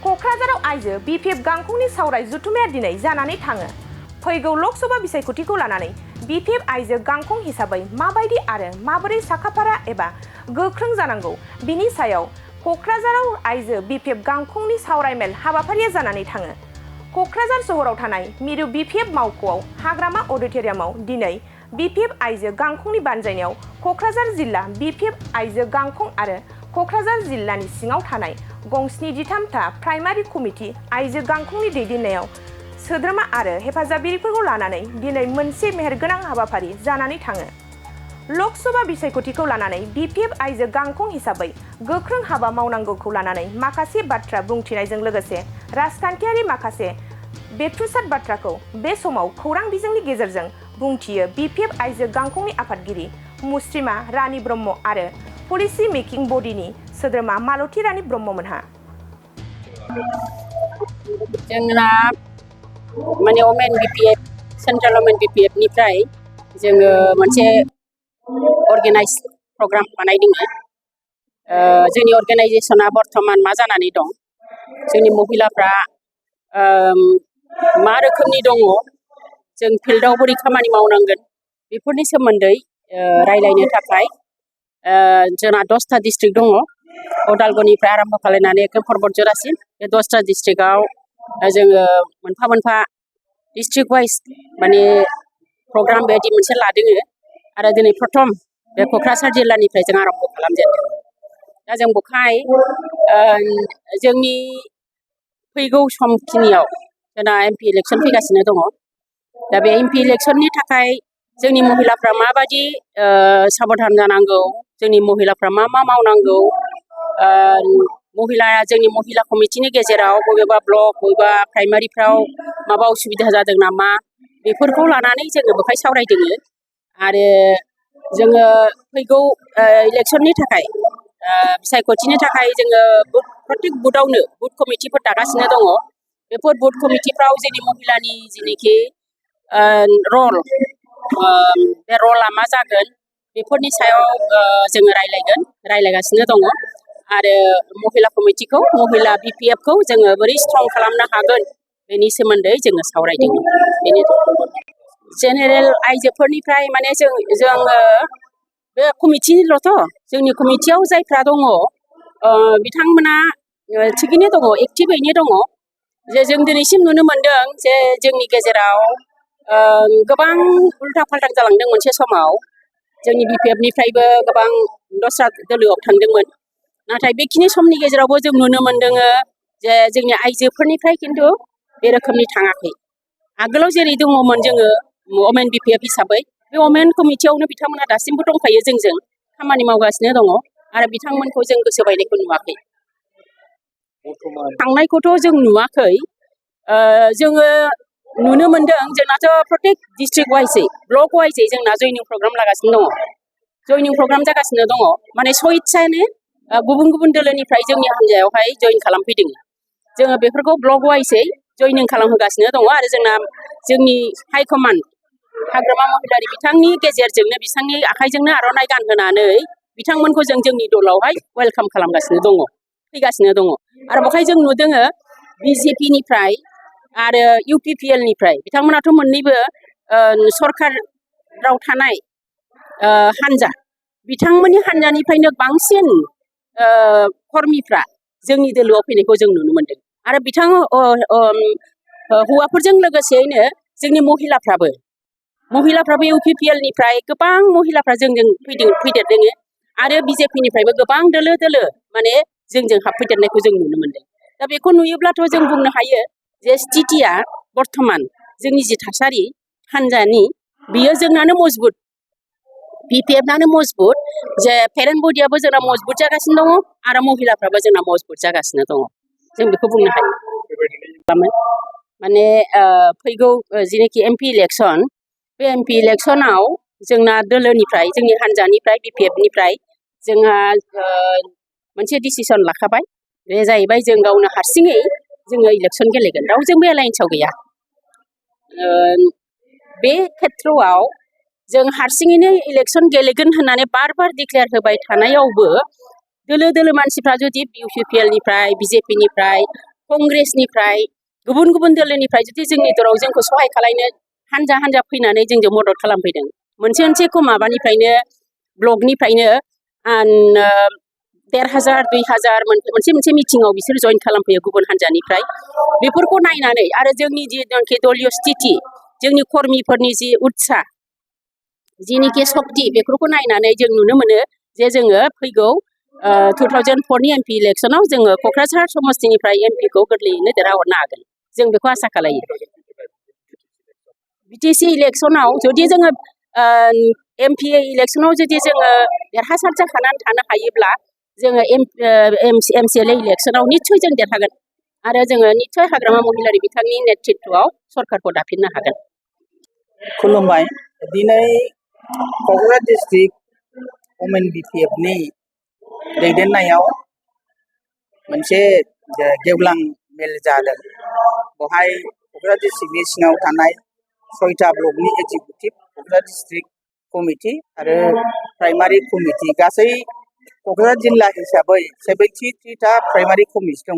क'क्राझाराव आइजो बिपिएफ गांखंनि सावराय जुथुमाया दिनै जानानै थाङो। फैगौ लकसभा बिसायख'थिखौ लानानै बिपिएफ आइजो गांखं हिसाबै माबायदि आरो माबोरै साखाफारा एबा गोख्रों जानांगौ बिनि सायाव क'क्राझाराव आइजो बिपिएफ गांखंनि सावरायमेल हाबाफारिया जानानै थाङो। क'क्राझार सहराव थानाय मिरु बिपिएफ मावख'आव हाग्रामा अडिट'रियामाव दिनै बिपिएफ आइजो गांखंनि बानजायनायाव क'क्राझार जिल्ला बिपिएफ आइजो गांखं आरो क'क्राझार जिल्लानि सिङाव थानाय गं 73था प्राइमारि कमिटि आइजो गांखंनि दैदेननायाव सोद्रोमा आरो हेफाजाबगिरिफोरखौ लानानै दिनै मोनसे मेहेरगोनां हाबाफारि जानानै थाङो। लकसभा बिसायख'थिखौ लानानै बिपिएफ आइजो गांखं हिसाबै गोख्रों हाबा मावनांगौखौ लानानै माखासे बाथ्रा बुंथिनायजों लोगोसे राजखान्थियारि माखासे बेरफ्रुसार बाथ्राखौ बे समाव खौरां बिजोंनि गेजेरजों बुंथियो बिपिएफ आइजो गांखंनि आफादगिरि मुस्रिमा रानी ब्रह्म आरो पलिसि मेकिं बडिनि सोद्रोमा मालती रानी ब्रह्ममोनहा। जोंना माने women BPF central women BPF निफ्राय जोङो मोनसे अर्गेनाइज प्रग्राम बानायदों। जोंनि अर्गेनाइजेशना बर्तमान मा जानानै दं, जोंनि महिलाफ्रा मा रोखोमनि दङ, जों फिल्डआव बोरै खामानि मावनांगोन बेफोरनि सोमोन्दै रायलायनो थाखाय जोंना 10टा डिस्ट्रिक्ट दङ। उदालगुरिनिफ्राय आरम्भ खालामनानै एकदम पर्बत जरासिम बे 10टा डिस्ट्रिक्टआव जोङो मोनफा मोनफा डिस्ट्रिक्ट वाइज माने प्रग्राम बायदि मोनसे लादों आरो दिनै प्रथम बे क'क्राझार जिल्लानिफ्राय जों आरम्भ खालामजेनदों। दा जों बेवहाय जोंनि फैगौ समखिनियाव जोंना एमपि इलेक्सन फैगासिनो दङ। दा बे एमपि इलेक्सननि थाखाय जोंनि महिलाफ्रा माबायदि साबधान जानांगौ, जोंनि महिलाफ्रा मा मा मावनांगौ, जोंनि महिला कमिटिनि गेजेराव बबेबा ब्लक बबेबा प्राइमारिफ्राव माबा उसुबिदा जादों नामा बेफोरखौ लानानै जोङो बेवहाय सावरायदों। आरो जोङो फैगौ इलेक्सननि थाखाय बिसायख'थिनि थाखाय जोङो प्रत्येक बुथआवनो बुथ कमिटिफोर दागासिनो दङ। बेफोर बुथ कमिटिफ्राव जोंनि महिलानि जेनोखि रल, बे रला मा जागोन बेफोरनि सायाव जोङो रायलायगासिनो दङ। आरो महिला कमिटिखौ, महिला बिपिएफखौ जोङो बोरै स्ट्रं खालामनो हागोन बेनि सोमोन्दै जोङो सावरायदों। बेनि जेनेरेल आइजोफोरनिफ्राय माने जोङो बे कमिटिनिल'थ', जोंनि कमिटियाव जायफ्रा दङ बिथांमोना थिगैनो दङ, एक्टिभैनो दङ। जे जों दिनैसिम नुनो मोनदों जे जोंनि गेजेराव गोबां उल्था फाल्था जालांदों। मोनसे समाव जोंनि बिपिएफनिफ्रायबो गोबां दस्रा दोलोआव थांदोंमोन। नाथाय बेखिनि समनि गेजेरावबो जों नुनो मोनदों जे जोंनि आइजोफोरनिफ्राय खिन्थु बे रोखोमनि थाङाखै। आगोलाव जेरै दङमोन जोङो ओमेन बिपिएफ हिसाबै, बे ओमेन कमिटियावनो बिथांमोना दासिमबो दंखायो, जोंजों खामानि मावगासिनो दङ आरो बिथांमोनखौ जों गोसो बायनायखौ नुवाखै। थांनायखौथ' जों नुवाखै। जोङो नुनो मोनदों जोंनाथ' प्रत्येक डिस्ट्रिक्ट वाइजै, ब्लक वाइजै जोंना जयनिं प्रग्राम लागासिनो दङ। जयनिं प्रग्राम जागासिनो दङ, माने स्वेच्छायैनो गुबुन गुबुन दोलोनिफ्राय जोंनि हान्जायावहाय जयन खालामफैदों। जोङो बेफोरखौ ब्लक वाइजै जयनिं खालामहोगासिनो दङ आरो जोंनि हाइकमान्ड हाग्रामा महिलारि बिथांनि गेजेरजोंनो, बिथांनि आखाइजोंनो आर'नाइ गानहोनानै बिथांमोनखौ जों जोंनि दलावहाय वेलकाम खालामगासिनो दङ, फैगासिनो दङ। आरो बेवहाय जों नुदों बिजेपिनिफ्राय आरो इउपिपिएलनिफ्राय, बिथांमोनाथ' मोननैबो सरकाराव थानाय हान्जा, बिथांमोननि हान्जानिफ्रायनो बांसिन कर्मिफ्रा जोंनि दोलोआव फैनायखौ जों नुनो मोनदों। आरो हौवाफोरजों लोगोसेयैनो जोंनि महिलाफ्राबो इउपिपिएलनिफ्राय गोबां महिलाफ्रा जोंजों फैदेरदों आरो बिजेपिनिफ्रायबो गोबां दोलो दोलो माने जोंजों हाबफैदेरनायखौ जों नुनो मोनदों। दा बेखौ नुयोब्लाथ' जों बुंनो हायो जे स्थितिया बर्थमान जोंनि जि थासारि हान्जानि, बियो जोंनानो मजबुत, बिपिएफआनो मजबुत, जे पेरेन्ट बडियाबो जोंना मजबुत जागासिनो दङ आरो महिलाफ्राबो जोंना मजबुत जागासिनो दङ। जों बेखौ बुंनो हायो। माने फैगौ जेनोखि एमपि इलेक्सन, बे एमपि इलेक्सनाव जोंना दोलोनिफ्राय, जोंनि हान्जानिफ्राय बिपिएफनिफ्राय जोंहा मोनसे डिसिसन लाखाबाय। बे जाहैबाय जों गावनो हारसिङै जोङो इलेक्सन गेलेगोन, रावजोंबो एलायन्सआव गैया। बे खेथ्रआव जों हारसिङैनो इलेक्सन गेलेगोन होननानै बार बार डिक्लेयार होबाय थानायावबो दोलो दोलो मानसिफ्रा जुदि इउपिपिएलनिफ्राय, बिजेपिनिफ्राय कंग्रेसनिफ्राय गुबुन गुबुन दोलोनिफ्राय जुदि जोंनि दराव जोंखौ सहाय खालामनो हानजा हानजा फैनानै जोंजों मदद खालामफैदों मोनसे मोनसेखौ माबानिफ्रायनो ब्लकनिफ्रायनो 1,500 2,000 मोनसे मोनसे मिटिङाव बिसोर जइन खालामफैयो गुबुन हानजानिफ्राय बेफोरखौ नायनानै आरो जोंनि जिनाखि दलीय स्थिति जोंनि कर्मिफोरनि जि उत्साह जिनिखि सक्ति बेफोरखौ नायनानै जों नुनो मोनो जे जोङो फैगौ 2004 एमपि इलेक्सनाव जोङो क'क्राझार समस्तिनिफ्राय एमपिखौ गोरलैयैनो देरहाहरनो हागोन जों बेखौ आसा खालायो बिटिसि इलेक्सनाव जुदि जोङो एमपि इलेक्सनाव जुदि जोङो देरहासार जाखानानै थानो हायोब्ला जोङो एमसिएलए इलेक्सनाव निस्सय जों देरहागोन आरो जोङो निस्सय हाग्रामा महिलारि बिथांनि नेतृत्वआव सरकारखौ दाफिननो हागोन खुलुमबाय दिनै क'क्राझार डिस्ट्रिक्ट वमेन बिपिएफनि दैदेननायाव मोनसे गेवलां मेल जादों बेवहाय क'क्राझार डिस्ट्रिक्टनि सिङाव थानाय 6टा ब्लकनि एक्जिकिउटिभ क'क्राझार डिस्ट्रिक्ट कमिटि आरो प्राइमारि कमिटि गासै क'क्राझार जिल्ला हिसाबै 73टा प्राइमारि कमिटि दङ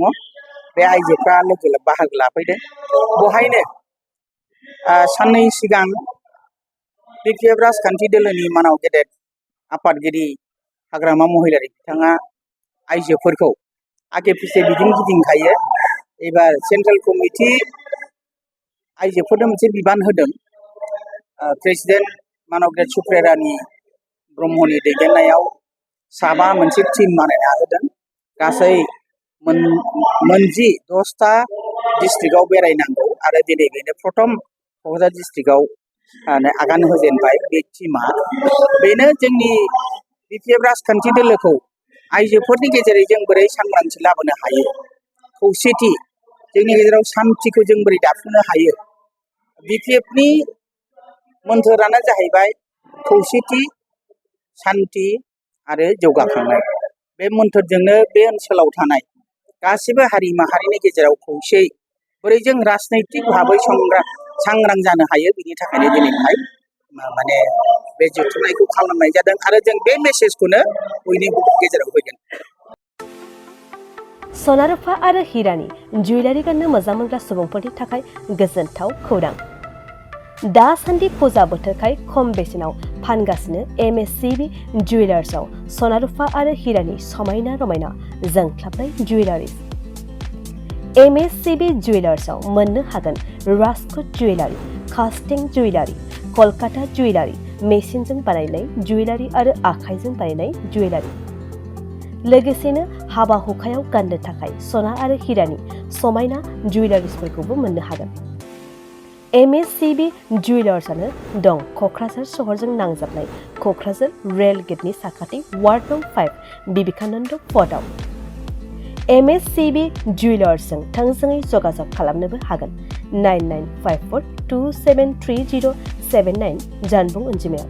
बे आइजोफ्रा बाहागो लाफैदों बेवहायनो साननै सिगां बिपिएफ राजखान्थि दोलोनि मानाव गेदेर आफादगिरि हाग्रामा महिलारि बिथाङा आइजोफोरखौ आगे फिसे गिदिंखायो एबार सेन्ट्रेल कमिटि आइजोफोरनो मोनसे बिबान होदों प्रेसिडेन्ट मानबदेब सुप्रेरानि ब्रह्मनि दैदेननायाव साबा मोनसे टीम बानायना होदों गासै 10टा डिस्ट्रिक्टआव बेरायनांगौ आरो दिनै बेनो प्रथम क'क्राझार डिस्ट्रिक्टआव आगान होजेनबाय बे टीमा बेनो जोंनि बिपिएफ राजखान्थि दोलोखौ आइजोफोरनि गेजेरै जों बोरै सांग्रांथि लाबोनो हायो खौसेथि जोंनि गेजेराव सान्थिखौ जों बोरै दाफुंनो हायो बिपिएफनि मोन्थोरानो जाहैबाय खौसेथि सान्थि आरो जौगाखांनाय बे मोन्थोरजोंनो बे ओनसोलाव थानाय गासिबो हारि माहारिनि गेजेराव खौसेयै बोरै जों राजनैतिक भाबै सांग्रां जानो हायो बिनि थाखायनो दिनैहाय माने बे जथुमनायखौ खालामनाय जादों आरो जों बे मेसेजखौनो बयनिबो गेजेराव होगोन सना रुफा आरो हिरानि जुवेलारि गाननो मोजां मोनग्रा सुबुंफोरनि थाखाय गोजोनथाव खौरां दासान्दि फुजा बोथोरखाय खम बेसेनाव फानगासिनो एमएससिबि जुवेलार्सआव सना रुफा आरो हिरानि समायना रमायना जोंख्लाबनाय जुवेलारिस एमएससिबि जुवेलार्सआव मोननो हागोन राजकोट जुवेलारि कास्टिं जुवेलारि कलकाता जुवेलारि मेसिनजों बानायनाय जुवेलारि आरो आखाइजों बानायनाय जुवेलारि लोगोसेनो हाबा हुखायाव गाननो थाखाय सना आरो हिरानि समायना जुवेलारिसफोरखौबो मोननो हागोन एमएससिबि जुवेलार्सआनो दं क'क्राझार सहरजों नांजाबनाय क'क्राझार रेल गेटनि साखाथि वार्ड नं 5 बिबेकानन्द पथआव एमएससिबि जुवेलार्सजों थोंजोङै जगाजग खालामनोबो हागोन 9954273079 जानबुं अनजिमायाव